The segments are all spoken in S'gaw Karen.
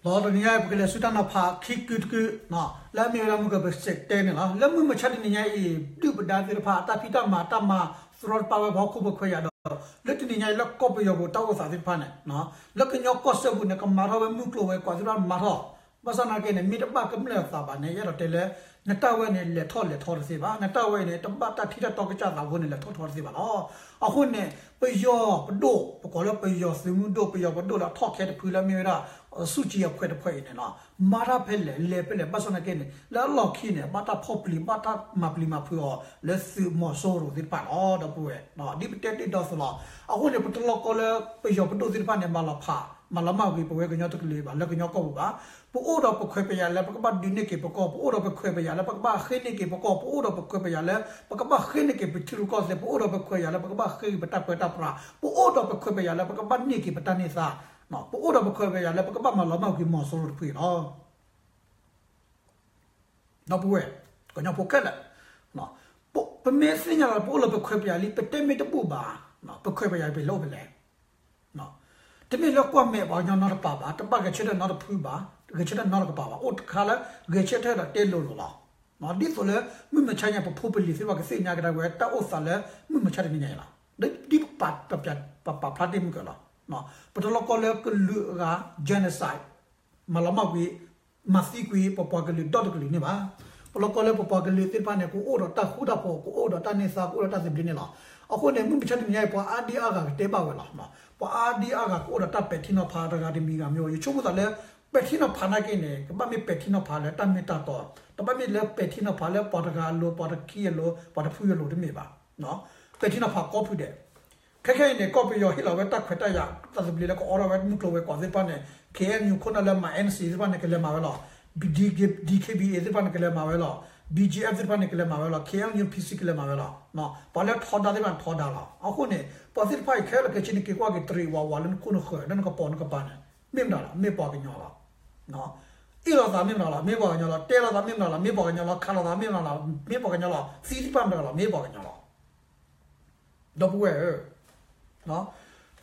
ဒီးတနံၤညါအံၤ ပကလဲၤဆူတၢ်နီၤဖးခံကုတကု လၢအမ့ၢ်ဝဲဒၣ်မုၢ်ကပစဲးတဲန့ၣ်လီၤ. လၢမုၢ်မဆါတနံၤညါအံၤ ဒုၣ်ပဒါသ့ၣ်တဖၣ် အတၢ်ဖံးတၢ်မၤ တၢ်မၤသရီတပါဝဲပှၤဟီၣ်ခိၣ်ဖိခွဲးယာ်ဒီး လၢတနံၤညါအံၤလၢကီၢ်ပယီၤပူၤတၢ်အိၣ်သးသ့ၣ်တဖၣ်န့ၣ် လၢကညီကီၢ်စဲၣ်ပူၤန့ၣ် ကမၤထီၣ်ဝဲမုၢ်ကျိၤဝဲၤကွာ်သ့ၣ်တဖၣ်မၤထီၣ် ဘၣ်ဆၣ်နာ်က့န့ၣ် မ့ၢ်တဘၣ်ကမျၢၢ်အသးဘၣ်န့ၣ် ယအဲၣ်ဒိးတဲလၢ နတၢ်ဝဲန့ၣ် လဲၤထီၣ်လဲၤထီတသ့ဘၣ်. နတၢ်ဝဲအံၤန့ၣ် တဘၣ်တၢ်ထံၣ်တၢ်တီကစၢ်သးအဃိန့ၣ် လဲၤထီၣ်ထီတသ့ဘၣ်လီၤ. အဃိန့ၣ် ပယီၤပဒိၣ် ပကိးလၢပယီၤသုးမုၢ်ဒိၣ် ပယီၤပဒိၣ်လၢအထီၣ်ခဲတဖုလၢအမ့ၢ်ဝဲဒၣ် ဆူၣ်ကံအခွဲးတဖုအံၤန့ၣ်လီၤ. မၤတၢ်ဖဲလဲၣ် လဲၤဖဲလဲၣ် ဘၣ်ဆၣ်နာ်က့န့ၣ် လၢအလီၢ်ခံန့ၣ် ဘၣ်တၢ်ဖီၣ်ပျံၤ ဘၣ်တၢ်မၤပျံၤမၤဖုးအီၤ လၢသုးမီၤစိရိၤသ့ၣ်တဖၣ်လီၤ ဒီပုၢ်ဝဲၢ်. ဒ်ပတဲတ့ၢ်ဒီသလီၤ အဃိန့ၣ် ပတလီၢ်ကီလၢပယီၤပဒိၣ်သ့ၣ်တဖၣ်န့ၣ် မၤလီၤဖး မၤလီၤမၢ်ကွံာ်ပဝဲကညီတကလုာ်ဘၣ် လၢကညီကီၢ်ပူၤဘၣ်. ပအိၣ်ဒီးပခွဲးပယာ်လၢပကဘၣ်ဒုးန့ၢ်က့ၤပကီၢ်, ပအိၣ်ဒီးပခွဲးပယာ်လၢပကဘၣ်ဃ့န့ၢ်က့ၤပကီၢ်, ပအိၣ်ဒီးပခွဲးပယာ်လၢ ပကဘၣ်ဃ့န့ၢ်က့ၤပထံရူၢ်ကီၢ်သဲး, ပအိၣ်ဒီးပခွဲးပယာ်လၢပကဘၣ်ဃ့က့ၤပတၢ်ပၢတၢ်ပြး, ပအိၣ်ဒီးပခွဲးပယာ်လၢပကဘၣ်န့ၢ်က့ၤပတၢ်န့ၢ်သါ, ပအိၣ်ဒီးပခွဲးပယာ်လၢပကဘၣ်မၤလီၤမၢ်ကွံာ်မီၤစိရိၤတဖုအံၤလီၤ. ဒီပုၢ်ဝဲၢ် ကညီဖိခဲလၢာ်, ပမ့ၢ်သ့ၣ်ညါလီၤ ပအိၣ်လၢပခွဲးပယာ်လံ ပတဲမ့ၢ်တဘူၣ်ဘၣ်, ပခွဲးပယာ်ပလဲၤအိၣ်ဖဲလဲၣ်. တမ့ၢ်လၢကွၢ်မဲာ်ပှၤကညီနီတပၤဘၣ်, တဘၣ်ဂဲၤဆၢထၢၣ်နီတဖုဘၣ်, ဂဲၤဆၢထၢၣ်နီတကပၤဘၣ်, အိၣ်တခါလၢ ဂဲၤဆၢထၢၣ်ဒီးတဲလိၤလိၤလီၤ. ဒ်သိးလၢ မုၢ်မဆါညါ ပဖိပလံၤသ့ၣ်တဖၣ်ကသ့ၣ်ညါကဒါဝဲ တၢ်အိၣ်သးလၢ မုၢ်မဆါတနံၤညါအံၤလီၤ. ဒ်ပပာ်ဖျါတ့ၢ်မုၢ်ကလီၤ. ပတလီၢ်ကီလၢကလုာ်အဂၤ genocide မၤလီၤမၢ်ကွံာ် မၤသံကွံာ် ပပှၤကလုာ်ဒီတကလုာ်န့ၣ်ဘၣ်. ပလီၢ်ကီလၢပပှၤကလုာ်သ့ၣ်တဖၣ်န့ၣ် ကအိၣ်ဒီးတၢ်ဃူတၢ်ဖိး, ကအိၣ်ဒီးတၢ်န့ၢ်သါ, ကအိၣ်ဒီးတၢ်သဘျ့န့ၣ်လီၤ. အဃိန့ၣ် မုၢ်မဆါတနံၤညါအံၤ ပှၤအါဒံအါဂၤကတဲဘၣ်ဝဲလီၤ. ပှၤအါဒံအါဂၤကအိၣ်ဒီးတၢ်ပဲာ်ထံနီၤဖးတဂၤတမံၤဂၤမ့ၢ် ယဆိကမိၣ်သးလၢ ပဲာ်ထံနီၤဖးနာ်က့န့ၣ် ကဘၣ်မ့ၢ်ပဲာ်ထံနီၤဖးလၢတၢ်မ့ၢ်တၢ်တီ, တဘၣ်မ့ၢ်လၢပဲာ်ထံနီၤဖးလၢပှၤတဂၤအလိၤ ပှၤတခံအလိၤ ပှၤတဖုအလိၤတမ့ၢ်ဘၣ်. ပဲာ်ထံနီၤဖးကိးဖုဒဲး ခဲခဲအံၤန့ၣ် ကီၢ်ပယီၤဟ့ၣ်လီၤဝဲတၢ်ခွဲးတၢ်ယာ် တၢ်သဘျ့လၢကအိးထီၣ်ဝဲမုၢ်ကျိၤဝဲၤကွာ်သ့ၣ်တဖၣ်န့ၣ် KNU ခိၣ်နၢ်လၢမၤ NCA သ့ၣ်တဖၣ်န့ၣ် ကလဲၤမၤဝဲလီၤ. DKBA သ့ၣ်တဖၣ်န့ၣ် ကလဲၤမၤဝဲလီၤ. BGF သ့ၣ်တဖၣ်န့ၣ် ကလဲၤမၤဝဲလီၤ. KNU PC ကလဲၤမၤဝဲလီၤ. ပှၤလၢထီဒါသ့ၣ်တဖၣ်န့ၣ် ထီဒါလီၤ. အဃိန့ၣ် ပှၤသ့ၣ်တဖၣ်အံၤခဲလၢာ်ခဲဆ့န့ၣ် က့ၤကွၢ်က့ၤတရံးဝးဝးလၢနခိၣ်နဃၢၤ လၢနကပိာ်နကပၤန့ၣ် မ့ၢ်မတၤလီၤ, မ့ၢ်ပှၤကညီလီၤ. အ့ၣ်လိာ်သးမ့ၢ်မတၤလီၤ, မ့ၢ်ပှၤကညီလီၤ. တဲလိာ်သးမ့ၢ်မတၤလီၤ, မ့ၢ်ပှၤကညီလီၤ. ခးလိာ်သးမ့ၢ်မတၤလီၤ, မ့ၢ်ပှၤကညီလီၤ. သံသ့ၣ်တဖၣ်မတၤလီၤ, မ့ၢ်ပှၤကညီလီၤ. ဒီပုၢ်ဝဲၢ်ဧၢ,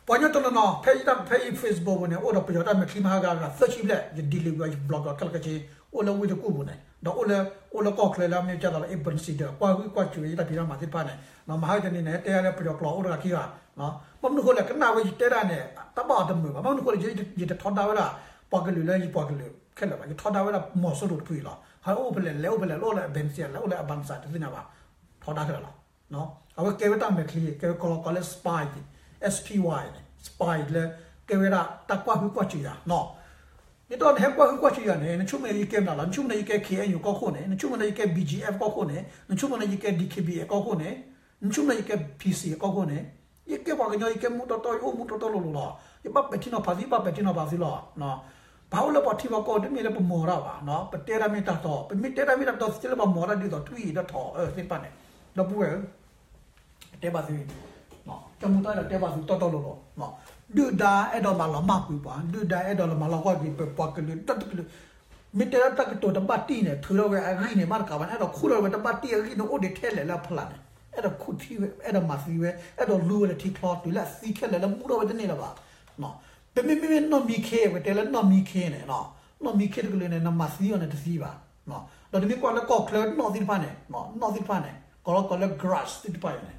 ပှၤကညီတနီၤနီၤ ဖဲအံၤ ဖဲအံၤ Facebook ပူၤန့ၣ် အိၣ်ဒီးပယီၤတၢ်မဲာ်ချံမၤဟါဂၤဂၤ သၢဆံဘျဲၣ်, ယ delete ဝဲ ယ block ခဲလၢာ်ခဲဆ့, အိၣ်လၢဝ့ၢ်တကူၣ်ပူၤန့ၣ် ဒီးအိၣ်လၢ အိၣ်လၢကီၢ်ချၢလၢအမ့ၢ်ကသိးလၢ အ့ဘၢၣ်စံဒၢၣ် ကွၢ်ဟုၣ်ကွၢ်စူၣ်ယတၢ်ဖံးတၢ်မၤသ့ၣ်တဖၣ်န့ၣ်, မဟါတနံၤန့ၣ် တဲယၤလၢပယီၤကျိာ်အိၣ်တဂၤခံဂၤ, ဘၣ်မနုၤဃိလဲၣ် ကနၣ်ဝဲယတဲဒၣ်န့ၣ် တၢ်ဘၣ်အီၤတမုာ်ဘၣ်. ဘၣ်မနုၤဃိလဲၣ် ယတထီဒါဝဲဒၣ် ပှၤကလုာ်လၢယပှၤကလုာ်ခဲလၢာ်ဘၣ်, ယထီဒါဝဲဒၣ်မီၤစိရိၤတဖုအံၤလီၤ. ဟဲအိၣ်ဖဲလဲၣ် လဲၤအိၣ်ဖဲလဲၣ်, လၢအိၣ်လၢ Bensia လဲၤအိၣ်လၢ Abansa တသ့ၣ်ညါဘၣ်, ထီဒါခဲလၢာ်လီၤ. အဝဲကဲဝဲတၢ်မဲာ်ချံ ကဲဝဲကလီကလီလၢ spy, S P Y န့ၣ် spy လၢ ကဲဝဲဒၣ်တၢ်ကွၢ်ဟုၣ်ကွၢ်စူၣ်ယၤ ဒ်သိးနဟဲကွၢ်ဟုၣ်ကွၢ်စူၣ်ယၤန့ၣ် နဆိကမိၣ်ယကဲမနုၤလီၤ, နဆိကမိၣ်ယကဲ K N U ကီၢ်ခိၣ်န့ၣ်, နဆိကမိၣ်ယကဲ B G F ကီၢ်ခိၣ်န့ၣ်, နဆိကမိၣ်ယကဲ D K B A ကီၢ်ခိၣ်န့ၣ်, နဆိကမိၣ်ယကဲ P C ကီၢ်ခိၣ်န့ၣ်, ယကဲပှၤကညီ ယကဲမူတီတီ ယအိၣ်မူတီတီလိၤလိၤလီၤ. ယဘၣ်ပဲာ်ထံနီၤဖးသု ဘၣ်ပဲာ်ထံနီၤဖးသုလီၤ. ပဟးအိၣ်လၢပှၤထံပှၤကီၢ် တမ့ၢ်လၢပမီၤတၢ်ဘၣ်, ပတဲတၢ်မ့ၢ်တၢ်တီ, ပမ့ၢ်တဲတၢ်မ့ၢ်တၢ်တီ သ့လၢပှၤမီၤတၢ်ဒ်သိးထွံၣ်အံၤဒီးထီၣ်အၢသ့ၣ်တဖၣ်န့ၣ်, ဒီပုၢ်ဝဲၢ်ဧၢ တဲဘၣ်သု, ကမူတၢ်ဒီးတဲဘၣ်သုတီတီလိၤလိၤ, ဒုၣ်ဒါအဲၣ်ဒိးမၤလီၤမၢ်ကွံာ်ပှၤ, ဒုၣ်ဒါအဲၣ်ဒိးလီၤမၢ်လီၤကွၢ်ကွံာ်ပပှၤကလုာ်တၢ်တကလုာ်, မ့ၢ်တဲလၢတၢ်ကတိၤတဘၣ်တံၢ်န့ၣ် ထုးထီၣ်ဝဲအဂံၢ်န့ၣ် မ့ၢ်တကးဘၣ်န့ၣ် အဲၣ်ဒိးခူၣ်ထီၣ်ဝဲတဘၣ်တံၢ်အဂံၢ်န့ၣ် အိၣ်ဒံးထဲလဲၣ်လၢအဖီလာ်န့ၣ်, အဲၣ်ဒိးခူၣ်ထံဝဲ အဲၣ်ဒိးမၤသံဝဲ အဲၣ်ဒိးလူဝဲလၢထံချီတုၤလၢအသံခဲလၢာ်လၢမူထီၣ်ဝဲတန့ၢ်လၢၤဘၣ်. ပမ့မ့မ့ၢ်နီၢ်မံခ့ ပတဲလၢနီၢ်မံခ့န့ၣ်, နီၢ်မံခ့တကလုာ်န့ၣ် နမၤသံအီၤန့ၣ်တသံဘၣ်. ဒီးနမ့ၢ်ကွၢ်လၢကီၢ်ချၢနီၢ်သ့ၣ်တဖၣ်န့ၣ်, နီၢ်သ့ၣ်တဖၣ်န့ၣ် ကလီကလီလၢ grass သ့ၣ်တဖၣ်အံၤန့ၣ်,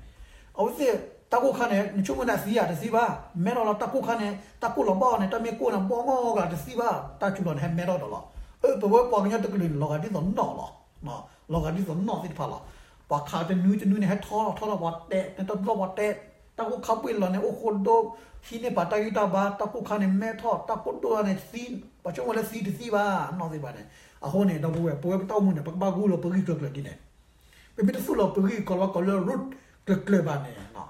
အဝဲသ့ၣ် တၢ်ကိၢ်ခါန့ၣ် နဆိကမိၣ်န့ၣ်အသံဧါတသံဘၣ်. မဲထီၣ်လီၤတၢ်ကိၢ်ခါန့ၣ် တၢ်ကိၢ်လီၤဘၣ်အီၤန့ၣ် တၢ်မ့ၢ်ကိၢ်န့ၣ် ဘီမီၢ်ဂၤတသံဘၣ်. တၢ်စူၤလီၤန့ၣ် ဟဲမဲထီၣ်ဒီးလီၤ. အၢ ပဝဲပှၤကညီတကလုာ်န့ၣ် လီၤဂာ်ဒ်သိးနီၢ်လီၤ. လီၤဂာ်ဒ်သိးနီၢ်သ့ၣ်တဖၣ်လီၤ. ပှၤခးတနွံတနွံန့ၣ် ဟဲထီထီထီၣ်ပှၤတဲာ် နတဘျီပှၤတဲာ် တၢ်ကိၢ်ခါဘှ့ၣ်လီၤန့ၣ် အိၣ်ဃိဒိ ဟံးန့ၢ်ပာ်တၢ်ဂံၢ်တၢ်ဘါ တၢ်ကိၢ်ခါန့ၣ် မဲထီၣ် တၢ်ကိၢ်ဒိၣ်န့ၣ်သံ, ပှၤဆိကမိၣ်လၢသံတသံဘၣ် နီၢ်သ့ၣ်တဖၣ်န့ၣ်. အဃိန့ၣ် ဒီပုၢ်ဝဲၢ် ပဝဲပတၢ်အိၣ်မူန့ၣ် ပကဘၣ်ဂုာ်လီၤပဂံၢ်ကျၢၤကျၢၤဒ်န့ၣ်, ပမ့ၢ်တသူၣ်လီၤပဂံၢ်ကီးလီၤကီးလၢ root ကျၢၤကျၢၤဘၣ်န့ၣ် ပှ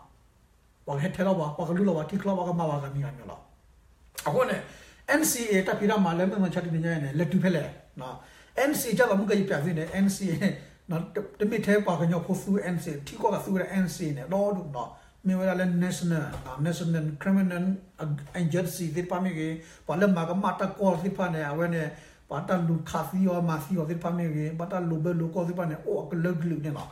ၤကဟဲထဲလီၤပှၤ, ပှၤကလူလီၤပှၤထံချီ ပှၤကမၤပှၤဂၤမံၤဂၤမံၤလီၤ. အဃိန့ၣ် NCA တၢ်ဖံးတၢ်မၤလၢမုၢ်မဆါတနံၤညါအံၤန့ၣ် လဲၤတုၤဖဲလဲၣ်. NCA ကၢ်သိးမုၢ်ကယပျးသုန့ၣ် NCA တမ့ၢ်ထဲပှၤကညီဖိသူ NCA ထံကီၢ်ကသူဝဲဒၣ် NCA န့ၣ် ဒီဒူၣ်နီၤ မ့ၢ်ဝဲဒၣ်လၢ national, national criminal agency သ့ၣ်တဖၣ်မ့ၢ်ဂ့ၤ, ပှၤလၢမၤကမၣ်တၢ်ကီၢ်သ့ၣ်တဖၣ်န့ၣ် အဝဲန့ၣ် ပှၤတၢ်လူၤခးသံအီၤမၤသံအီၤသ့ၣ်တဖၣ်မ့ၢ်ဂ့ၤ, ပှၤတၢ်လိၤဘၢလိၤကီၢ်သ့ၣ်တဖၣ်န့ၣ် အိၣ်အကလုာ်ကလုာ်န့ၣ်လီၤ.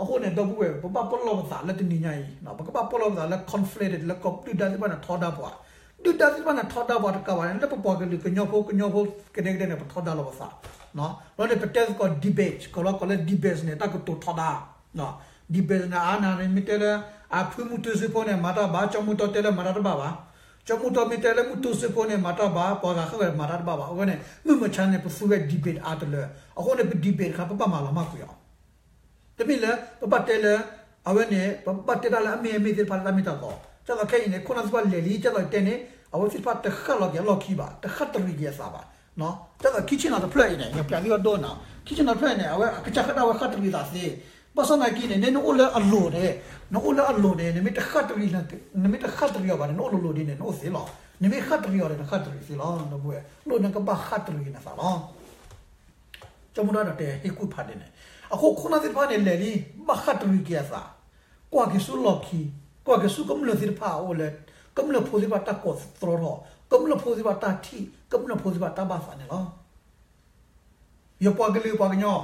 အဃိန့ၣ် ဒီပုၢ်ဝဲၢ် ပဘၣ်ပလီၢ်ပသးလၢတနံၤညါအံၤ, ပကဘၣ်ပလီၢ်ပသးလၢ conflict လၢကီၢ်ဒုၣ်ဒါသ့ၣ်တဖၣ်န့ၣ် ထီဒါပှၤ, ဒုၣ်ဒါသ့ၣ်တဖၣ်န့ၣ် ထီဒါပှၤတကးဘၣ်န့ၣ် လၢပပှၤကလုာ်ကညီဖိ ကညီဖိကဒဲကဒဲန့ၣ် ပထီဒါလီၤပသး. လီၤန့ၣ် ပတဲသကိး debate ကီးလီၤ ကိးလၢ debate န့ၣ် တၢ်ကတိၤထီဒါ debate န့ၣ် အါန့ၣ် မ့ၢ်တဲလၢ အဖုမုၢ်တူစ့ဖိန့ၣ် မၤတၢ်ဘၣ် ကၠီမုၢ်တီတဲလၢမၤတၢ်တဘၣ်ဘၣ်. ကၠီမုၢ်တီမ့ၢ်တဲလၢမုၢ်တူစ့ဖိန့ၣ် မၤတၢ်ဘၣ် ပှၤဂၤဃၣ်ဝဲမၤတၢ်တဘၣ်ဘၣ်. အဃိန့ၣ် မုၢ်မဆါန့ၣ် ပသူဝဲ debate အါတလၢ. အဃိန့ၣ် ပ debate တခါ ပဘၣ်မၤလီၤမၢ်ကွံာ်အီၤ တမ့ၢ်လၢ ပဘၣ်တဲလၢ အဝဲန့ၣ် ပဘၣ်တဲတၢ်လၢအမ့ၢ်အမ့ၢ်သ့ၣ်တဖၣ်လၢတၢ်မ့ၢ်တၢ်တီ. ကၢ်သိးခဲအံၤန့ၣ် ခိၣ်နၢ်သ့ၣ်တဖၣ်လဲၤလံ ကၢ်သိးတဲန့ၣ် အဝဲသ့ၣ်တဖၣ်တဃၣ်လီၤက့ၤအလီၢ်ခံဘၣ် တဃၣ်တရံးက့ၤအသးဘၣ်. ကၢ်သိးခံဆ့ၣ်နီၤတဖျၢၣ်အံၤန့ၣ် ယပျးသုအဒိၣ်နီၤ ခံဆ့ၣ်နီၤတဖျၢၣ်အံၤန့ၣ် အဝဲအကစၢ်ဃၣ်ဒၣ်ဝဲဃၣ်တရံးသးသ့. ဘၣ်ဆၣ်သနာ်က့န့ၣ် နအိၣ်လၢအလိၤန့ၣ် နအိၣ်လၢအလိၤန့ၣ် နမ့ၢ်တဃၣ်တရံး နမ့ၢ်တဃၣ်တရံးအီၤဘၣ်န့ၣ် နအိၣ်လိၤလိၤဒ်န့ၣ် နအိၣ်သ့လီၤ. နမ့ၢ်ဃၣ်တရံးအီၤဒီး နဃၣ်တရံးသ့လီၤ. ဒီပုၢ်ဝဲၢ် လိၣ်နကဘၣ်ဃၣ်တရံးနသးလီၤ. ကၠီမုၢ်တီဒီးတဲဟ့ၣ်ကူၣ်ဖးဒဲးန့ၣ် အဃိခိၣ်နၢ်သ့ၣ်တဖၣ်န့ၣ် လဲၤလံ ဘၣ်ဃၣ်တရံးက့ၤအသး, ကွၢ်က့ၤဆူလီၢ်ခံ, ကွၢ်က့ၤဆူကမျၢၢ်သ့ၣ်တဖၣ်အအိၣ်လၢ ကမျၢၢ်ဖိသ့ၣ်တဖၣ်တၢ်ကိးသတြီထီၣ်, ကမျၢၢ်ဖိသ့ၣ်တဖၣ်တၢ်ထံၣ်, ကမျၢၢ်ဖိသ့ၣ်တဖၣ်တၢ်ဘၣ်သးန့ၣ်လီၤ. ယပှၤကလုာ်ပှၤကညီ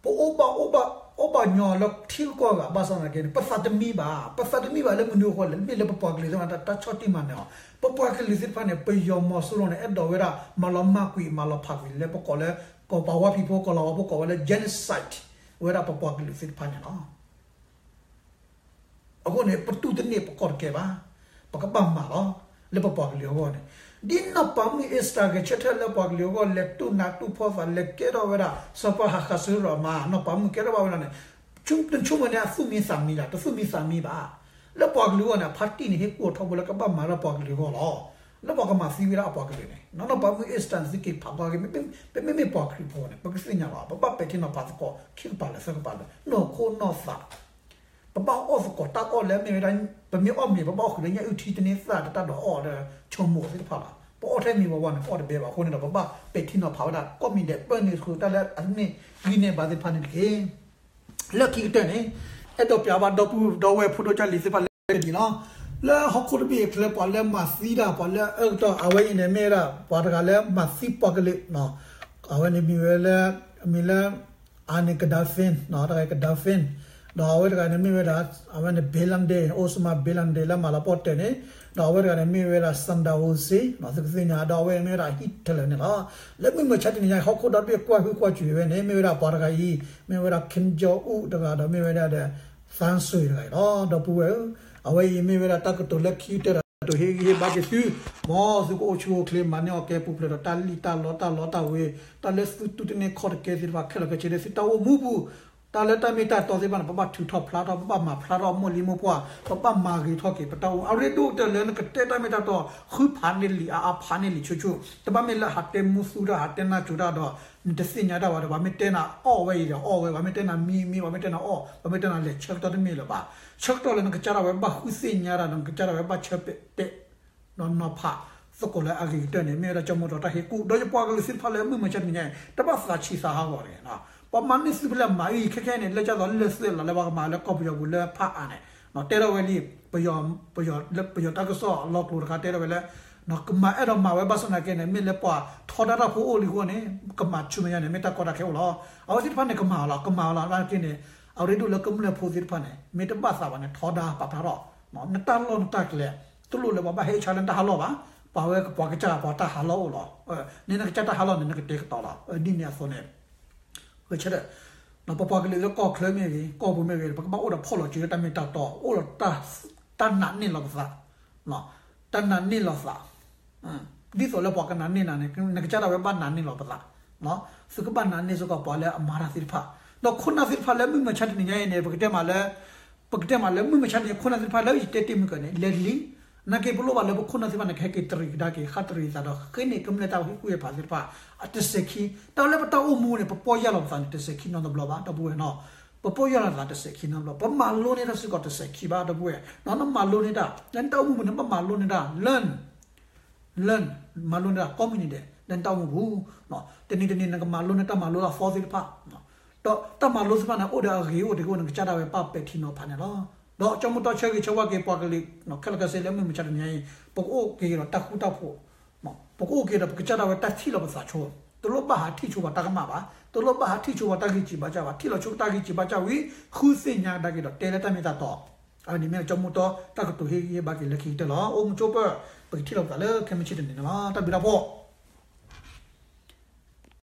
ပအိၣ်ဘၣ်အိၣ်ဘၣ် အိၣ်ဘၣ်ညီလၢထံဂုၤကီၢ်ဂၤ ဘၣ်ဆၣ်သနာ်က့န့ၣ် ပသးတမံဘၣ်, ပသးတမံဘၣ်လၢမနုၤအဃိလဲၣ်, မ့ၢ်လၢပပှၤကလုာ်သ့ၣ်တဖၣ်န့ၣ် တၢ်ဆီၣ်တံၢ်မၤနၢၤအီၤ, ပပှၤကလုာ်သ့ၣ်တဖၣ်န့ၣ် ပယီၤမီၤစိရိၤန့ၣ် အဲၣ်ဒိးဝဲဒၣ် မၤလီၤမၢ်ကွံာ် မၤလီၤဖးကွံာ်လၢပကိးလၢ ကီၢ်ပၤဝါဖံးဖိ ကီၢ်လၤဝါဖိကိးဝဲလၢ genocide ဝဲဒၣ်ပပှၤကလုာ်သ့ၣ်တဖၣ်န့ၣ်လီၤ. အဃိန့ၣ် ပတူၢ်တန့ၢ်ပကီၢ်တကဲဘၣ်, ပကဘၣ်မၤလီၤ လၢပပှၤကလုာ်အဂီၢ်န့ၣ်, ဒ်နီၢ်ပၤမုၣ်အ့စတၢၤဂဲၤဆၢထၢၣ်လၢပှၤကလုာ်အဂီၢ် လဲၤတူၢ်နးတူၢ်ဖှီၣ်သး လဲၤကဲထီၣ်ဝဲဒၣ် စီၤပၤဟးဃးစရၢမၤ နီၢ်ပၤမုၣ်ကဲထီၣ်ဘၣ်ဝဲဒၣ်န့ၣ်, တဆိကမိၣ်န့ၣ် အသူၣ်မံသးမံလီၤ, တသူၣ်မံသးမံဘၣ်. လၢပှၤကလုာ်အဂီၢ်န့ၣ် အဖါတံၢ်န့ၣ် ဟ့ၣ်ကူၣ်ထီၣ်ဖိလၢကဘၣ်မၤလၢပှၤကလုာ်အဂီၢ်လီၤ. လၢပှၤကမၤသံဝဲဒၣ်အပှၤကလုာ်န့ၣ် နီၢ်ပၤမုၣ်အ့စတၢၤန့ၣ် သုက့ၤဖးကွၢ်က့ၤ ပမ့မ့ၢ်ပှၤခရံာ်ဖိန့ၣ် ပကသ့ၣ်ညါလီၤ, ပဘၣ်ပဲာ်ထံနီၤဖးသကိး ခံကပၤလၢာ်သၢကပၤလၢာ် နီၢ်ခိနီၢ်သး ပဘၣ်အီၣ်သကိးတၢ်အီၣ်လၢအမ့ၢ်ဝဲဒၣ်, ပမ့ၢ်အီၣ်မ့ၤ ပဘၣ်အီၣ်ဃုာ်လၢညၣ်အုၣ်ထံတန့ၢ်သၣ်တတၢ်ဒီးအီၣ်ဒီး ဆိမိၣ်သ့ၣ်တဖၣ်လီၤ. ပအီၣ်ထဲမ့ၤဝဲဝဲန့ၣ် ပအီၣ်တဘဲဘၣ်. အဃိန့ၣ်ဒီး ပဘၣ်ပဲာ်ထံနီၤဖးဝဲဒၣ် ကီၢ်မံၤဒဲး ပၢနုာ်ဃုာ်တၢ်လၢအန့ၢ်ဂံၢ်န့ၢ်ဘါသ့ၣ်တဖၣ်န့ၣ်တက့ၢ်. လၢခံကတၢၢ်န့ၣ် အဲၣ်ဒိးပျးဘၣ်ဒီပုၢ်ဒီဝဲၢ်ဖိဒိၣ်ကၢ်လံၤသ့ၣ်တဖၣ်လၢဒ်လီၤ. လၢဟီၣ်ခိၣ်တဘ့ၣ်အချၢ ပှၤလၢမၤသံတၢ် ပှၤလၢအအၢကတီၢ် အဝဲအံၤန့ၣ်မ့ၢ်ဝဲဒၣ် ပှၤတဂၤလၢမၤသံပှၤကလုာ်, အဝဲန့ၣ်မံၤဝဲလၢ အမံၤလၢ အန့ၣ် Gaddafi တဂၤ Gaddafi, ဒီးအဝဲတဂၤန့ၣ်မ့ၢ်ဝဲဒၣ် အဝဲန့ၣ် bin Laden, Osama bin Laden လၢမၤလီၤပှီၢ်တၢၢ်န့ၣ်, ဒီးအဝဲတဂၤန့ၣ်မ့ၢ်ဝဲဒၣ် Saddam Hussein သုကသ့ၣ်ညါ, ဒီးအဝဲမ့ၢ်ဝဲဒၣ် Hitler န့ၣ်လီၤ. လၢမုၢ်မဆါတနံၤညါ ဟီၣ်ခိၣ်ဒီတဘ့ၣ်ကွၢ်ဟုၣ်ကွၢ်စူၤဝဲန့ၣ် မ့ၢ်ဝဲဒၣ်ပှၤတဂၤအံၤ မ့ၢ်ဝဲဒၣ် Kim Jong Un တဂၤဒီးမ့ၢ်ဝဲဒၣ်ဒီး သန်းဆွေ တဂၤအံၤလီၤ. ဒီပုၢ်ဝဲၢ်ဧၢ, အဝဲအံၤမ့ၢ်ဝဲဒၣ်တၢ်ကတိၤလၢခံကတၢၢ်ဒီး ကတိၤဟ့ၣ်ဂံၢ်ဟ့ၣ်ဘါက့ၤသု, မ်သုကအိၣ်ဆူၣ်အိၣ်ချ့ မၤန့ၢ်အီၣ်ကဲပူၤဖျဲးဒီးတၢ်လံၣ်တၢ်လီတၢ်လီတၢ်ဝ့ၤ, တၢ်လၢသုတူၢ်တန့ၢ်ခီၣ်တကဲသ့ၣ်တဖၣ်ခဲလၢာ်ခဲဆ့လၢသုတၢ်အိၣ်မူပူၤ, တၢ်လၢတၢ်မ့ၢ်တၢ်တီသ့ၣ်တဖၣ်န့ၣ် ပဘၣ်ထုးထီၣ်ဖျါထီၣ်, ပဘၣ်မၤဖျါထီၣ်မိၢ်လံမိၢ်ပှၢ်, ပဘၣ်မၤဂ့ၤထီၣ်က့ၤပတၢ်အိၣ်မူ. အရ့ဒိၣ်ကတၢၢ်လၢနကတဲတၢ်မ့ၢ်တၢ်တီ ဃုဖးန့ၢ်လံာ်အါအါဖးန့ၢ်လံာ်ဆူၣ်ဆူၣ်, တဘၣ်မ့ၢ်လၢဟးတဲမူသူတၢ် ဟးတဲနၢ်စိၤတၢ်ဒီး နတသ့ၣ်ညါတၢ်ဘၣ်ဒီး ပှၤမ့ၢ်တဲနၤအီၣ်ဝဲအံၤဒီးအီၣ်ဝဲ, ပှၤမ့ၢ်တဲနၤမံမံ, ပှၤမ့ၢ်တဲနၤအီၣ်, ပှၤမ့ၢ်တဲနၤလဲၤ ဆၢကတီၢ်တမ့ၢ်လၢၤဘၣ်. ဆၢကတီၢ်လၢနကစၢ်ဒၣ်ဝဲဘၣ်ဃုသ့ၣ်ညါတၢ်ဒီး နကစၢ်ဒၣ်ဝဲဘၣ်ဆၢတဲာ် နီၤဖးသကိးလၢအဂ့ၤကတၢၢ်န့ၣ် မ့ၢ်ဝဲဒၣ်ကၠီမိၢ်တီတၢ်ဟ့ၣ်ကူၣ်, ဒီးယပှၤကလုာ်သ့ၣ်တဖၣ်လၢမုၢ်မဆါတနံၤညါအံၤ တဘၣ်သးဆံးသးဟးဂီၤတဂ့ၤ. ပှၤမၤန့ၢ်သုဖဲလဲၣ်မၤအံၤ ခဲခဲန့ၣ် လၢကၢ်သိးလၢသုးလီၤလၢပှၤကမၤလၢကီၢ်ပယီၤပူၤလၢဖးအါန့ၣ် တဲထီၣ်ဝဲလံ, ပယီၤ ပယီၤတၢ်ကစီၣ်လီၤကျိၤတခါတဲထီၣ်ဝဲလၢ ကမၤအဲၣ်ဒိးမၤဝဲဘၣ်ဆၣ်သနာ်က့န့ၣ် မ့ၢ်လၢပှၤထီဒါတၢ်ဖိအိၣ်လံအဃိန့ၣ် ကမၤဆူမဲာ်ညါန့ၣ် မ့ၢ်တၢ်ကီတၢ်ခဲအိၣ်လီၤ. အဝဲသ့ၣ်တဖၣ်န့ၣ် ကမၤအီၤလီၤ, ကမၤအီၤလီၤ. နာ်က့န့ၣ် အရ့ဒိၣ်လၢကမျၢၢ်ဖိသ့ၣ်တဖၣ်န့ၣ် မ့ၢ်တဘၣ်သးဘၣ်န့ၣ် ထီဒါပာ်ဖျါထီၣ် နတၢ်လီၢ်နတၢ်ကျဲ, တလိၣ်လၢပှၤဘၣ်ဟဲဆါလၢနတၢ်ဟးလီၢ်ဘၣ်. ပှၤဝဲပှၤကစၢ်ပှၤတၢ်ဟးလီၢ်အိၣ်လီၤ. န့ၣ်နကစၢ်တၢ်ဟးလီၢ်န့ၣ် နကတဲကတီၤလီၤ. ဒ်န့ၣ်အသိးန့ၣ် ဂဲၤဆၢထၢၣ်, ပပှၤကလုာ်လၢကီၢ်ချၢမ့ၢ်ဂ့ၤ ကီၢ်ပူၤမ့ၢ်ဂ့ၤ ပကဘၣ်အိၣ်ဒီးဖီၣ်လီၤစုလၢတၢ်မ့ၢ်တၢ်တီ, အိၣ်ဒီးတၢ်နာ်န့ၢ်လီၤပသး, တၢ်နာ်န့ၢ်လီၤသး, ဒ်သိးလၢပှၤကနာ်န့ၢ်နၤန့ၣ် နကစၢ်ဒၣ်ဝဲဘၣ်နာ်န့ၢ်လီၤပသး, သုကဘၣ်နာ်န့ၢ်စ့ၢ်ကီးပှၤလၢအမၤတၢ်သ့ၣ်တဖၣ်, ဒီးခိၣ်နၢ်သ့ၣ်တဖၣ်လၢမုၢ်မဆါတနံၤညါအံၤန့ၣ် ပကတဲမးလၢ ပကတဲမးလၢမုၢ်မဆါတနံၤ ခိၣ်နၢ်သ့ၣ်တဖၣ်လၢယတဲတ့ၢ်မုၢ်ကၢန့ၣ် လဲၤလံ, နာ်က့ပလိၣ်ဘၣ်လၢပခိၣ်နၢ်သ့ၣ်တဖၣ်န့ၣ် ကဟဲက့ၤတရံးကဒါက့ၤ ဃၣ်တရံးသးဒီး ဃ့န့ၢ်ကမျၢၢ်တၢ်ဟ့ၣ်ကူၣ်ဟ့ၣ်ဖးသ့ၣ်တဖၣ် အတစဲးခံ, တၢ်လၢပတၢ်အိၣ်မူန့ၣ် ပပီၢ်ယၢ်လီၤပသးန့ၣ် တစဲးခံနီတဘျီဘၣ် ဒီပုၢ်ဝဲၢ်နီၤ, ပပီၢ်ယၢ်လီၤသးတစဲးခံနီတဘျီ, ပမၤလိန့ၢ်တၢ်စ့ၢ်ကီးတစဲးခံဘၣ် ဒီပုၢ်ဝဲၢ်, နမၤလိန့ၢ်တၢ် လၢနတၢ်အိၣ်မူပူၤန့ၣ် ဘၣ်မၤလိန့ၢ်တၢ် learn, learn, မၤလိန့ၢ်တၢ်ကိးမုၢ်နံၤဒဲး လၢနတၢ်အိၣ်မူပူၤ, တနံၤတနံၤနကမၤလိန့ၢ်တၢ်မၤလိအသီသ့ၣ်တဖၣ်, ဒီးတၢ်မၤလိသ့ၣ်တဖၣ်န့ၣ် အိၣ်ဒီးအဂ့ၤအိၣ်တဂ့ၤအိၣ် နကစၢ်ဒၣ်ဝဲဘၣ်ပဲာ်ထံနီၤဖးန့ၣ်လီၤ. ဒီးကၠီမိၢ်တီဆၢဂ့ၤဆၢဝါက့ၤပှၤကလုာ် ခဲလၢာ်ခဲဆ့လၢမုၢ်မဆါတနံၤအံၤ ပကအိၣ်က့ၤဒီးတၢ်ဃူတၢ်ဖိး, ပကအိၣ်က့ၤဒီးပကစၢ်ဒၣ်ဝဲတၢ်ထံၣ်လီၤပသးဆိ, တလိၣ်ဘၣ်ဟးထံၣ်ဆိပှၤတၢ်ကမၣ်ဘၣ်, တလိၣ်ဘၣ်ဟးထံၣ်ဆိပှၤတၢ်ဂံၢ်စၢ်ဘါစၢ်ဘၣ်, ထံၣ်လီၤဆိတၢ်ဂံၢ်စၢ်ဘါစၢ်ဝံၤ ဃုသ့ၣ်ညါကဒါက့ၤဒီးတဲလၢတၢ်မ့ၢ်တၢ်တီ အဝဲန့ၣ်မ့ၢ်ကၠီမူတီ တၢ်ကတိၤဟ့ၣ်ဂံၢ်ဟ့ၣ်ဘါက့ၤလၢခံကတၢၢ်လီၤ. အိၣ်မူကၠိပၢၢ် ပကထံၣ်လိာ်ပသးလၢခဲမုၢ်ဆ့ၣ်တနံၤန့ၣ်လီၤ. တၢ်ဘျုးတၢ်ဖှိၣ်.